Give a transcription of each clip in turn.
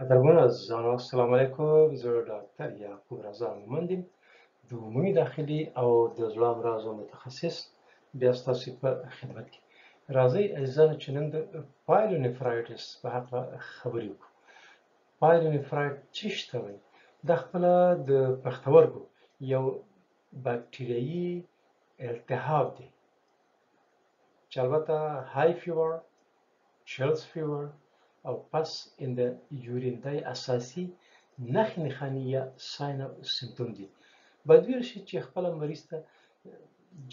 قدرمنو عزیزانو، السلام علیکم. زه ډاکټر یعقوب رضا مومند یم، د عمومي داخلي او د زړه امراضو متخصص، بیا ستاسو په خدمت کې. راځئ عزیزانو چې نن د pyelonephritis په هکله خبرې وکړو. pyelonephritis څه شي ته وایي؟ دا خپله د پښتورګو یو باکتریایي التهاب دی چې البته high fever، chills fever او pus in the urine دا یې اساسي نښې نښانې یا sign او symptom دي. باید وویل شي چې خپله مریض ته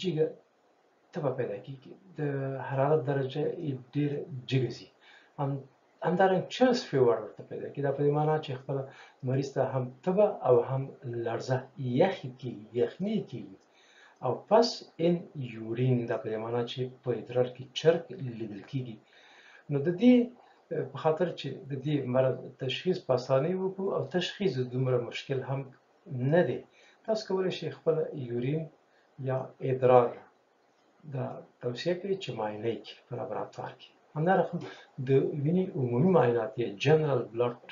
جګه تبه پیدا کیږي، د حرارت درجه یې ډېره جګه ځي، همدارنګه chills fever ورته پیدا کیږي. دا په دې معنا چې خپله مریض ته هم تبه او هم لړزه، یخې کیږي، یخني کیږي، او pus in urine دا په دې معنا چې په ادرار کې چرک لیدل کیږي. نو د دې په خاطر چې د دې مرض تشخیص په اسانۍ وکړو، او تشخیص دومره مشکل هم نه دی، تاسو کولی شئ خپل urine یا ادرار دا توصیه کوي چې معاینه یې کړي په لابراتوار کې. همدا رقم د وینې عمومي معاینات یا general blood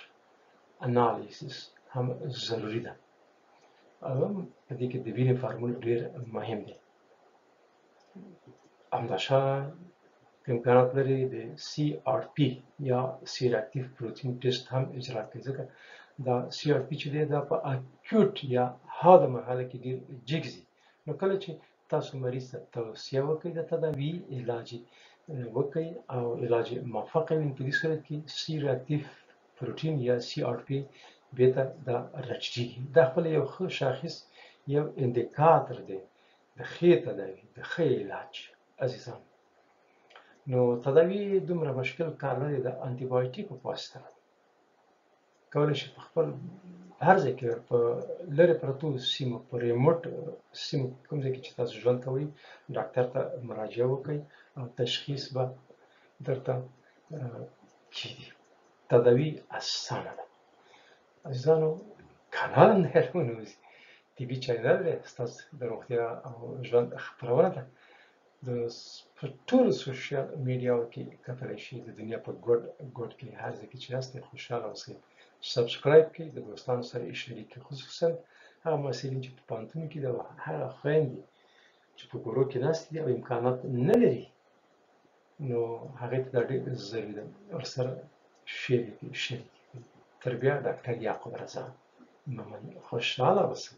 analysis هم ضروري ده، او هم په دې کې د وینې فارمول ډېر مهم دی. همداشان امکانات لري د CRP یا C-reactive protein test هم اجرا کوي، ځکه دا CRP چې دی دا په acute یا حاده مرحله کې ډېر جګ ځي. نو کله چې تاسو مریض ته توصیه وکړئ د تداوي علاج وکړئ او علاج موفق وي، په دې صورت کې C-reactive protein یا CRP بیرته دا راټیټېږي. دا خپل یو ښه شاخص، یو indicator دی د ښې تداوي، د ښه علاج عزیزان. نو تداوي دومره مشکل کار نه دی، د انټي بایوټیکو په واسطه کولی شي په خپل هر ځای کې، په لرې پرتو سیمو، په remote سیمو کوم ځای کې چې تاسو ژوند کوئ، ډاکټر ته مراجعه وکړئ او تشخیص به درته کېږي. تداوي اسانه ده عزیزانو. کانال هم نه ونه وځي، طبي channel دی، ستاسو د روغتیا او ژوند خپرونه ده. د په ټولو social media و کې کتلی شئ، د دنیا په ګوټ ګوټ کې هر ځای کې چې یاست خوشحاله اوسئ. subscribe کړئ، د دوستانو سره یې شریک کړئ، خصوصا هغه محصلین چې په پوهنتون کې دي او هغه خویندې چې په کورو کې ناستې دي او امکانات نه لري، نو هغې ته دا ډېر ضروري ده ورسره share کړئ، شریک کړئ. تر بیا ډاکټر یعقوب رضا مومند، خوشحاله اوسئ.